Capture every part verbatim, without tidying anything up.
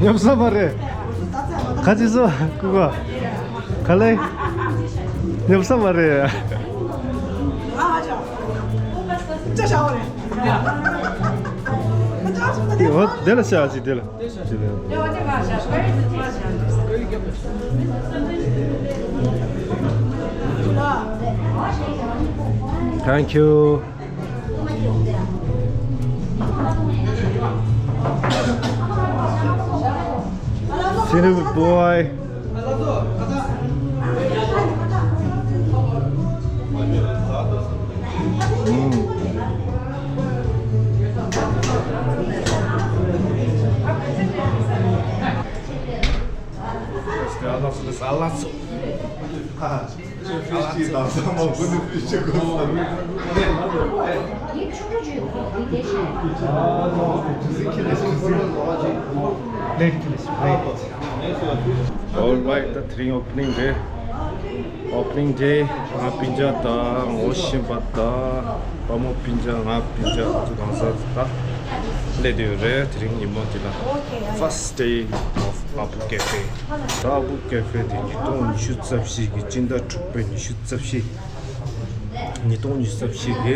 ཉོབ་ས་མ་རེད། ཁ་ཅིག་སོ་ཀུ་ཀ་ག་ལེ། ཉོབ་ས་མ་རེད། འོ་དེ་ལ་བྱ་ཅིག་དེ་ལ། Thank you. Sinu boy. All right, the three opening day. Opening day ང་སྤུན་ཀྱག་དང་ངོ་ཤེས་པ་དང་དཔའ་མོ་སྤུན་ཀྱག་ང་སྤུན་ཀྱག་ཚོ་གང་ཟག་ད་སླེབས་བསྡད་ཡོད་རེད། དེ་རིང་ཉིན་མོ་འདི་ལ་first day of Abu Cafe. ད་Abu Cafe དེ་ཉིས་སྟོང་ཉི་ཤུ་རྩ་བཞི་གི་སྤྱི་ཟླ་དྲུག་པའི་ཉི་ཤུ་རྩ་བཞི། ཉིས་སྟོང་ཉི་ཤུ་རྩ་བཞི་གི་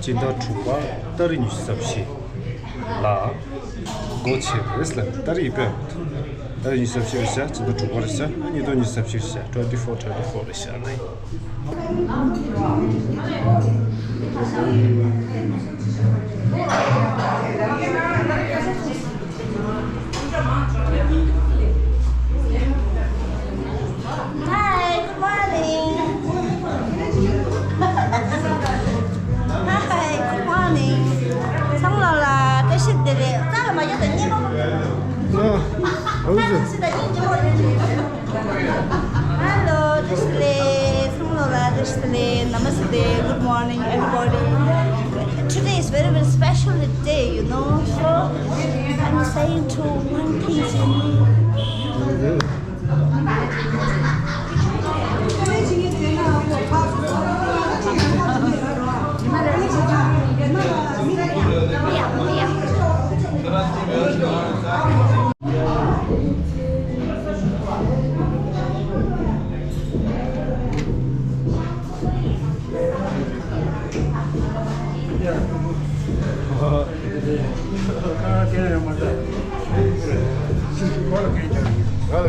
སྤྱི་ཟླ་དྲུག་པ་ཏ་རིག་ཉི་ཤུ་རྩ་བཞི་ལ་སྒོ་ཕྱེ་རེད་ལ། ཏ་རིག་ཡིན་པས། ཏ་རིག་ཉི་ཤུ་རྩ་བཞི་རེད་ཤག་སྤྱི་ཟླ་དྲུག་པ་རེད་ཤག་ཉིས་སྟོང་ཉི་ཤུ་རྩ་བཞི་རེད་ཤག twenty four twenty four རེད་ཤག་ལ། Hi, good morning. Hi, good morning. ཚང་མ་ལ་བཀྲ་ཤིས་བདེ་ལེགས། རྩ་ལ་མ་ཡོད་དང་སྙན་པོ། ཨ། ཨ། Hello, བཀྲ་ཤིས་བདེ་ལེགས། ཚང་མ་ལ་བཀྲ་ཤིས་བདེ་ལེགས། Namaste, good morning, everybody. Today is very, very special day, you know. So, I'm saying to one thing, you know. Wow.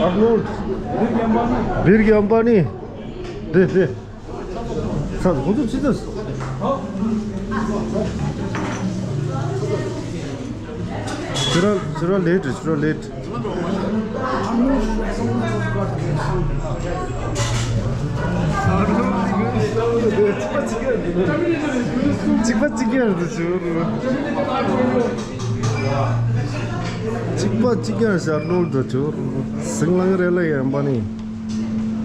Arnold. Birgi Ambani. དེ་དེ། ས་ཁོང་ཚོ་ཕྱི་ཚོད། ཁྱོད་རང་ཁྱོད་རང་ལེཊ་རེད། ཁྱོད་རང་ལེཊ། གཅིག་པ་གཅིག་རྐྱང་རེད་ཁྱོད། གཅིག་པ་གཅིག་རྐྱང་ཞར་ནོར་དུ་གྱུར། སིང་ལང་རེ་ལ་ཡན་པ་ནི།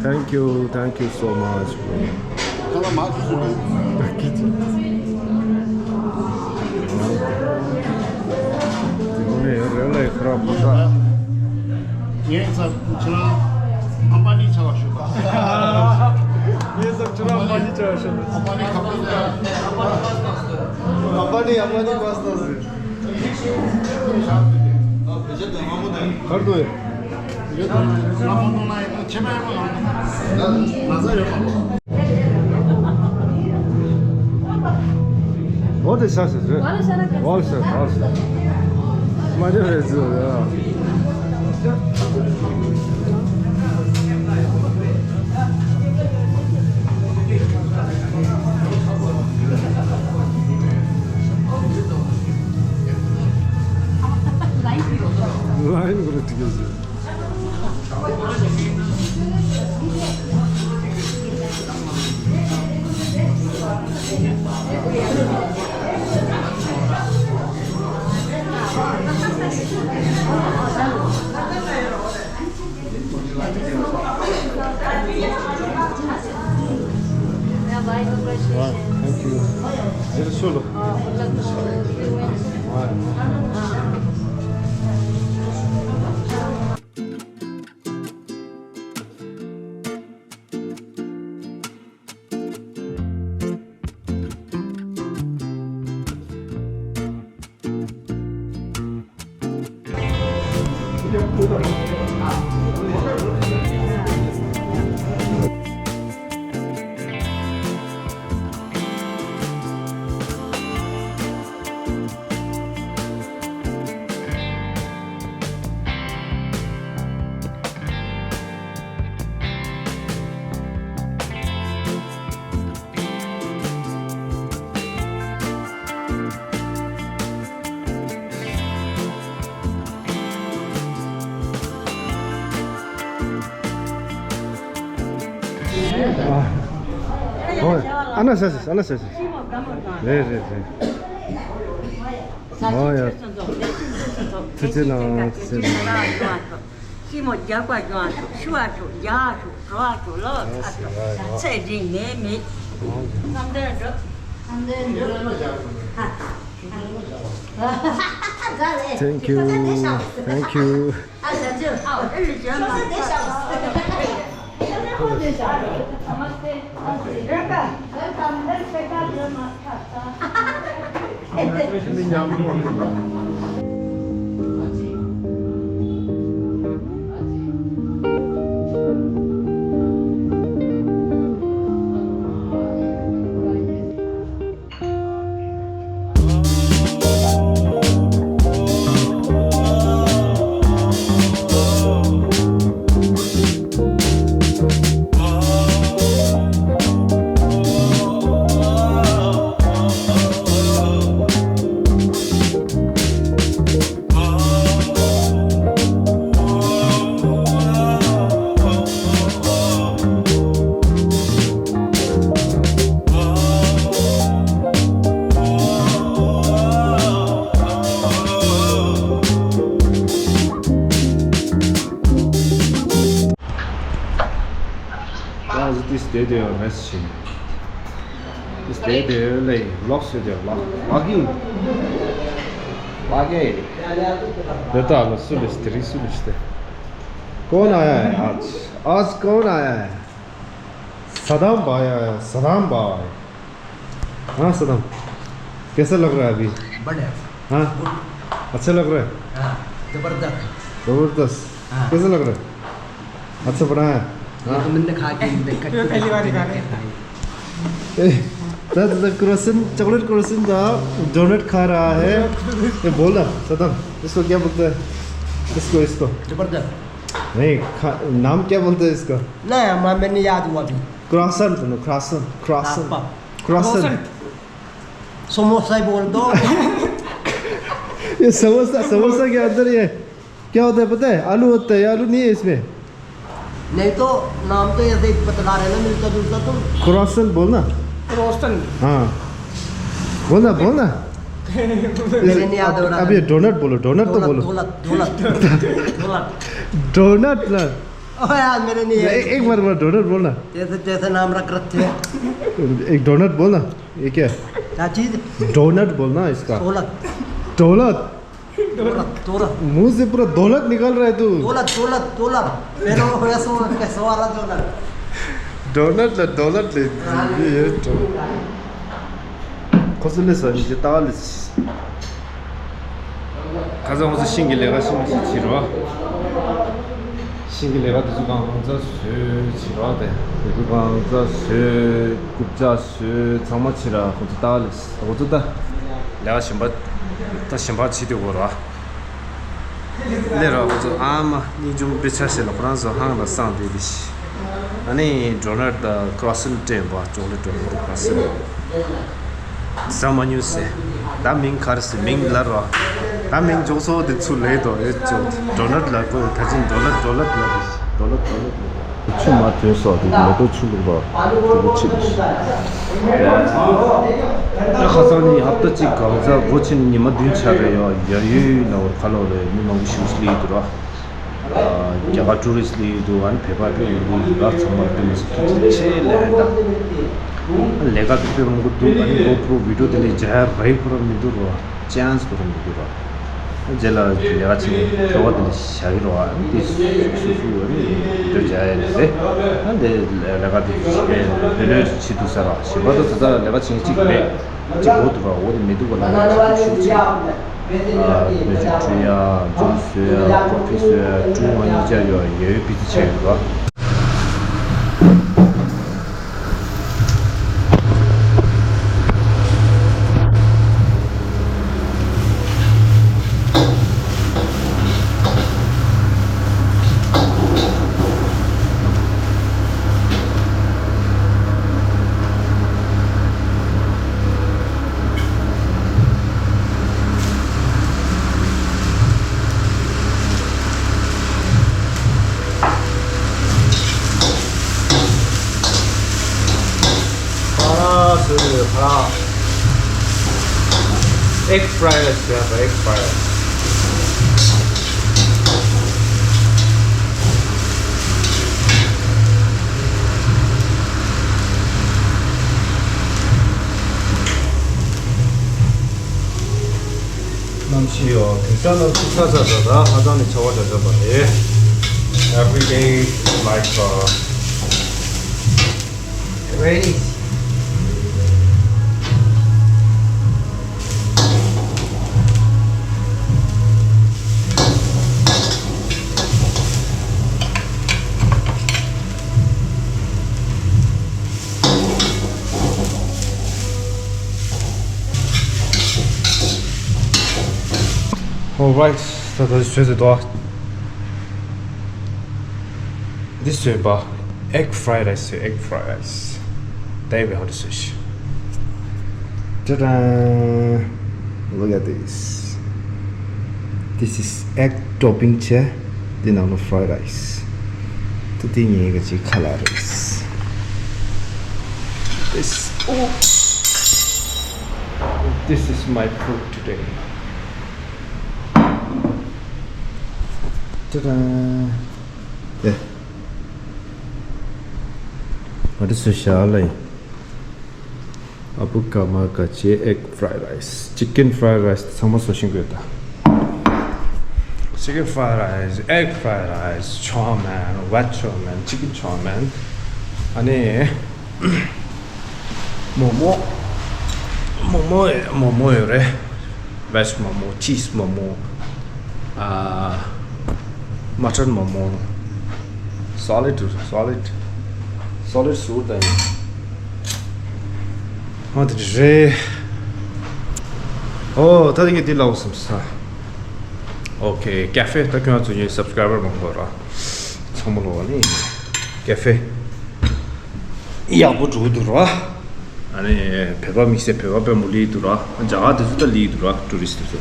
Thank you, thank you so much. ཁྱེད་རང་མ་ཁྱེད་ཚོ་ཁྱེད་ཚོ། དེ་ནས་རེ་ལ་ཡི་ཁ་ར་བུ་ད། ངས་ཚ་ཁྱེད་རང་ཨམ་པ་ནི་ཆ་བ་ཞུ་ག་ངས་ཚ་ཁྱེད་རང་ཨམ་པ་ནི་ཆ་བ་ཞུ་ག་ཨམ་པ་ནི་ཁ་པར་ཟེར། ཨམ་པ་ནི་ཨམ་པ་ནི་པ་སྟ་ཟེར། གར་དུ་ཡོད། འོ་དེ་ཤ་ཤ་རེད། འོ་ལ་ཤ་ཤ་འོ་ལ་ཤ། མ་འདྲ་བའི་ཚུལ་ཡ། ལ་ཡིན་གོ་རེ་ཏི་གེ་ཟེར། Thank you. ཨ་ན་ས་ས་ཨ་ན་ས་ས། རེད་རེད་རེད། ཨོ་ཡ། ཐུགས་རྗེ་གནང་། ཐུགས་རྗེ་གནང་། ཤི་མོ་རྒྱག་པ་ཡོང་ཤུགས་ཤུ་བ་ཤུགས་རྒྱག་ཤུགས་བྲོ་བ་ཤུགས་ལོ་ཚ་ཤུགས་ཚེ་རིང་མེད་མེད། བསམ་དོན་འགྲུབ། བསམ་དོན་འགྲུབ། Thank you. Thank you. ཨ་ཟི་ཏིས་དེ་དེ་ཡང་མེད་ཤིང་། ཏིས་དེ་དེ་ལས་ལོག་སུ་དེ་ལག་ལག་ཡིན། ལག་གེ། དེ་ད་ལ་སུ་ལས་དེ་རིགས་སུ་ལས་དེ། कौन आया है आज? आज कौन आया है? सदाम भाई आया है, सदाम भाई। हाँ सदाम, कैसा लग रहा है अभी? बढ़िया। हाँ? अच्छे लग रहे हैं। हाँ, जबरदस्त। जबरदस्त। हाँ। कैसे लग रहे हैं? अच्छा बनाया है? हाँ? ये तो मैंने खा के देख कर ये पहली बार ही खा रहे हैं। ए, दादा, दादा, क्रोसेंट, चॉकलेट क्रोसेंट का डोनट खा रहा है। ये बोल ना, सदम, इसको क्या बोलते हैं? इसको, इसको। जबरदस्त। नहीं, खा-, नाम क्या बोलते हैं इसका? नहीं, मैं, मैंने याद हुआ अभी। Croissant, no, croissant, croissant. हाँ, पा-, क्रोसेंट। क्रोसेंट। समोसा ही बोल दो। ये समोसा, समोसा के अंदर ये क्या होता है पता है? आलू होता है, ये आलू नहीं है इसमें। नहीं तो नाम तो ऐसे ही बतला रहे ना, मिलता जुलता तो। क्रोसेंट बोलना। क्रोसेंट। हाँ। बोलना, बोलना। मेरे नहीं याद हो रहा। अब ये डोनट बोलो, डोनट तो बोलो। Donut, donut, donut. डोनट ना। ओए यार, मेरे नहीं याद। एक, एक बार बोलो, डोनट बोलना। जैसे, जैसे नाम रख रखे हैं। एक डोनट बोलना। ये क्या है? क्या चीज? डोनट बोलना इसका। डोलत। डोलत। डोलत, डोलत। मुंह से पूरा दौलत निकल रहा है तू। डोलत, डोलत, डोलत। पहले वो वैसे, वैसे वाला डोलत। डोनट ले, डोलत ले। ये, ये डोनट। ཁོ་ཚོ་ལས་སོ་ཡིན་གྱི་ལྟ་བ་ལས། ཁ་སང་ཁོ་ཚོ་ཤིང་གི་ལས་ཀ་ཤིང་གི་ཤིང་བྱེད་རོགས། ཤིང་གི་ལས་ཀ་དེ་ཚོ་གང་ཚ་བཟོས་བྱེད་རོགས་དེ། དེ་ཚོ་གང་ཚ་བཟོས་རྐུབ་ཅག་བཟོས་ཚང་མ་བྱེད་ར་ཁོ་ཚོ་ལྟ་བ་ལས། ཁོ་ཚོ་ད་ལས་ཀ་གཞན་པ་ད་གཞན་པ་བྱེད་དུས་གོ་ར། ལས་ར་ཁོ་ཚོ་ཨ་མ་སྙིང་རྗེ་མོ་དཔེ་ཆ་ཞིག་ལ་ཁོ་རང་ཚོ་ཧང་ལ་སངས་བསྡད་དེ་ཤི། ཨ་ནི་ཌོ་ནཊ་དང་ཀྲོ་སན་སྤྲད་པ་ཅོག་ལེ་ཌོ་ནཊ་དང་ཀྲོ་སན། ཟ་མ་ཉུ་སེ། ད་མིང་ག་རེ་སེ་མིང་ལ་རོ། ད་མིང་འཇོག་ཚོ་དེ་ཚུ་ལས་དོ་ཡོད་ཅོག་ཌོ་ནཊ་ལ་གོ་ད་ཅིན་ཌོ་ནཊ་ཌོ་ནཊ་ལ་རེ་ཌོ་ནཊ་ཌོ་ནཊ་ལ་རེ། ཆུ་མ་ཐོན་སོགས་དེ་མེ་ཏོག་ཆུ་བླུགས་པ་ཕྲུ་གུ་ཆེ་ལ་ཤི། ད་ཁ་སང་ནི་ཧབ་ཏ་གཅིག་གང་ཚ་སྒོ་ཕྱེ་ནས་ཉི་མ་བདུན་ཆགས་རེ་ཡོད་ཡ་ཡོད་ན་བར་ཁ་ལོ་རེ་མི་མང་པོ་ཤི་ཤི་ལི་ཡོད་དུ་ར། རྒྱ་གར་ཊུ་རི་སི་ལི་ཡོད་དུ་ཨ་ནི་བོད་པ་དཔེ་ཡོད་དུ་ར་ཚང་མ་དཔེ་མི་སྲིད་ཐུགས་རྗེ་ཆེ་ལས་ད། ལས་ཀ་དེ་དཔེ་མང་པོ་འདུག་ཨ་ནི་གོ་པྲོ་བི་ཌིའོ་དེ་ལས་རྒྱག་ཡ་རེ་ཁོ་ར་མི་འདུག་ར་ཅན་སི་ཁོ་ར་མི་འདུག་ར། རྗེས་ལ་ལས་ཀ་བྱེད་མཁན་ཁ་བ་དེ་ལས་བཞག་གི་རེད་བ། དེ་སུ་སུ་རེད་འདོད་བྱ་ཡ་རེད། ཨ་འདི་ལས་ཀ་དེ་བྱེད་བོད་ལོས་བྱེད་འདུག་ས་ར་ཞིམ་པ་དང་ད་ལྟ་ལས་ཀ་བྱེད་མཁན་གཅིག་མེད་གཅིག་འོ་འདུག་ར། འོ་དེ་མི་འདུག་ག་ལ་ང་ཚོ་ཤུགས་ཆེ་ནས་ཅིག་བཀྲུ་ཡ་ཇུས་བཟོ་ཡ་ཀོ་ཕི་བཟོ་ཡ་བཀྲུ་བ་གཉིས་ཆ་ཡོད་ཡ་ཡོད་བི་ཙི་བྱས་ཡོད་ར། ཨ་སུ་ཧ། Egg fried rice ཡ་པ་egg fried rice། གནམ་གཤིས་ཡོད་དེང་སང་གནམ་གཤིས་ཚ་ཚ་ཚ་ཚ་ཧ་ཅང་ནས་ཆར་པ་འདྲ་འདྲ་པ་རེད། Every day is like uh, rainy. Alright, ད་ད་བཟོས་ཟེར་དོ། འདི་བཟོས་པ། Egg fried rice, egg fried rice. Baby, how to switch? Ta-da! Look at this. This is egg topping བྱས། འདི་ནང་ལ་fried rice. ད་འདི་ངའི་ག་ཅིག་ཁ་ལག་རེད། This, oh, this is my food today. Ta-da! ཨེ། ང་ཚོ་བཟོས་བཞག་ལ་ཡིན། ཨ་བུ་ཀ་མ་ཀ་ཅེ། Egg fried rice, chicken fried rice ཚང་མ་བཟོ་ཤེས་དགོས་ད། Chicken fried rice, egg fried rice, chow mein, veg chow mein, chicken chow mein. ཨ་ནི་མོག་མོག་མོག་མོག་ཡོད་མོག་མོག་ཡོད་རེད། Veg momo, cheese momo, uh, mutton momo, solid, solid, solid soup. ཨོ་དེ་རེད། ཨོ་ད་དེ་ངས་འདི་ལབ་བསམ་ས། ཨོ་ཁེ། ཀེ་ཧྥེ། ད་ཁྱོད་ཚོ་ངའི་སབ་སི་ཀ་རའི་བར་མང་པོ་ར། ཚང་མ་ལོ་ནི་ཀེ་ཧྥེ་ཡག་པོ་འགྲོ་འདུག་ར། ཨ་ནི་བོད་པ་དམིགས་བསལ་བོད་པ་དཔེ་མང་པོ་སླེབས་འདུག་ར། རྒྱ་གར་དེ་ཚོ་ད་སླེབས་འདུག་ར། ཊུ་རི་སི་ཊི་དེ་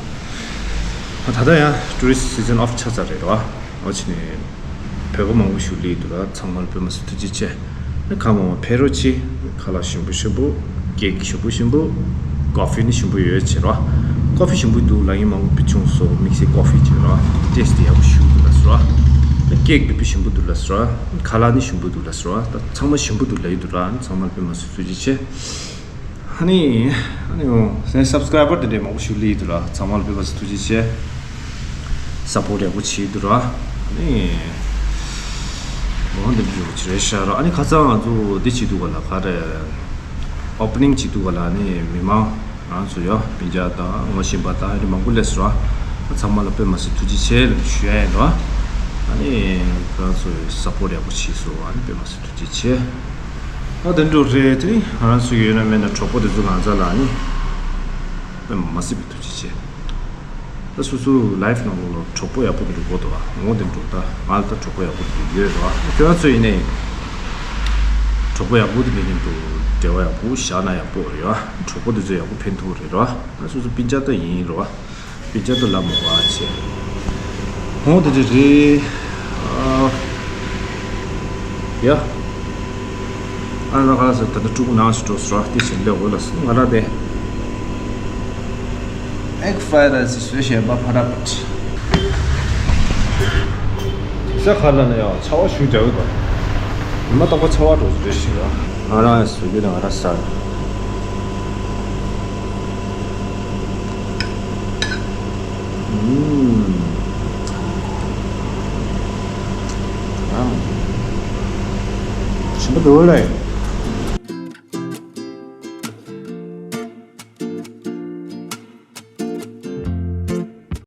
ཚོ། ད་ལྟ་ཡང་ཊུ་རི་སི་ཊི་སི་ཛན་ཨོཕ་ཆགས་ཚར་རེད་ར། འོ་བྱས་ནས་བོད་པ་མང་པོ་ཞིག་སླེབས་འདུག་ར། ཚང་མར་དཔེ་མ་སྲིད་ཐུགས་རྗེ་ཆེ། ཁ་མང་པོ་ཕེབས་རོགས་གྱིས། ཁ་ལག་ཞིམ་པོ་ཞིམ་པོ། ཀེག་ཞིམ་པོ་ཞིམ་པོ། ཀོ་ཕི་ནི་ཞིམ་པོ་ཡོད་བྱས་ར། ཀོ་ཕི་ཞིམ་པོ་འདུག་ལབ་མཁན་མང་པོ་བྱུང་སོང་། དམིགས་བསལ་ཀོ་ཕི་བྱས་ར། ཊེ་སི་ཊི་ཡག་པོ་ཞིག་འདུག་ལབ་སོང་ར། ཀེག་དཔེ་དཔེ་ཞིམ་པོ་འདུག་ལབ་སོང་ར། ཁ་ལག་ནི་ཞིམ་པོ་འདུག་ལབ་སོང་ར། ད་ཚང་མ་ཞིམ་པོ་འདུག་ལབ་ཀྱི་འདུག་ར། ཚང་མར་དཔེ་མ་སྲིད་ཐུགས་རྗེ་ཆེ། ཨ་ནི། ཨ་ནི་འོ། སེ་སབ་སི་ཀ་རའི་བར་དེ་འདྲའི་མང་པོ་ཞིག་སླེབས་འདུག་ར། ཚང་མར་དཔེ་མ་སྲིད་ཐུགས་རྗེ་ཆེ། སཔོར་ཊི་ཡག་པོ་བྱས་འདུག་ར། ཨ་ནི། འོ་འདི་འདྲ་ཅིག་རེད་ཤག་ར། ཨ་ནི་ཁ་སང་ང་ཚོ་འདི་བྱས་འདུག་ག་ལ། ག་རེ། ཨོ་པེ་ནིང་བྱས་འདུག་ག་ལ། ཨ་ནི་མི་མང་རང་ཚོ་ཡ་སྤུན་ཀྱག་དང་ངོ་ཤེས་པ་དང་ཨ་ནི་མང་པོ་སླེབས་སོང་ར། ཚང་མ་ལ་དཔེ་མ་སྲིད་ཐུགས་རྗེ་ཆེ་ལབ་ཞུ་ཡ་ཡིན་ར། ཨ་ནི་ཁྱོད་རང་ཚོ་སཔོར་ཊི་ཡག་པོ་བྱས་སོང་། ཨ་ནི་དཔེ་མ་སྲིད་ཐུགས་རྗེ་ཆེ། ཨ་དེ་འདྲ་རེད། དེ་རིང་ང་རང་ཚོ་ཡོད་ན་མེད་ན་གྲོགས་པོ་དེ་ཚོ་ལ་ང་ཚོ་ལ་ནི་དཔེ་མ་སྲིད་པའི་ཐུགས་རྗེ་ཆེ། ད་སོ་སོ་ལའིབ་ནང་ལོགས་ལ་གྲོགས་པོ་ཡག་པོ་དེ་འདྲ་དགོས་འདུག་ཨ། འོ་དེ་འདྲ། ད་ང་ལ་ད་གྲོགས་པོ་ཡག་པོ་དེ་འདྲ་ཡོད་རེད་བ། ཁྱོད་རང་ཚོ་ཡིན་ནའི་གྲོགས་པོ་ཡག་པོ་དེ་མེད་མཁན་དུ་འབྲེལ་བ་ཡག་པོ་བཞག་ན་ཡག་པོ་རེད་བ། གྲོགས་པོ་དེ་ཚོ་ཡག་པོ་ཕན་ཐོགས་རེད་ར། ད་སོ་སོ་སྤུན་ཀྱག་ད་ཡིན་རེད་བ། སྤུན་ཀྱག་ཏུ་ལབ་མི་དགོས་ཨ་ཆེ། ཧོང་དེ་འདྲ་རེད། ཨ། ཡ། ཨ་ལ་ག་ཟེར། ད་ལྟ་ཕྲུ་གུ་ནང་ཞིག་འགྲོ་སོང་ར། དེ་བཞིན་ལས་འོ་ལ་སོང་ང་ར་དེ། ཨེག་ཕ་རའེ་རའེ་སི་བཟོས་བཞག་པ་ཕ་ར་པ་ཏི། ས་ཁ་ལ་ན་ཡང་ཆར་པ་ཞུ་རྒྱག་གི་འདུག་ཉི་མ་རྟག་པར་ཆར་པ་འགྲོ་རེ་ཞིག་ཡ། ང་རང་ཡང་བཟོ་རྒྱུ་ན་ང་རང་ཟ། ཨུམ། ཨ། ཞིམ་པོ་འདུག་ལེ།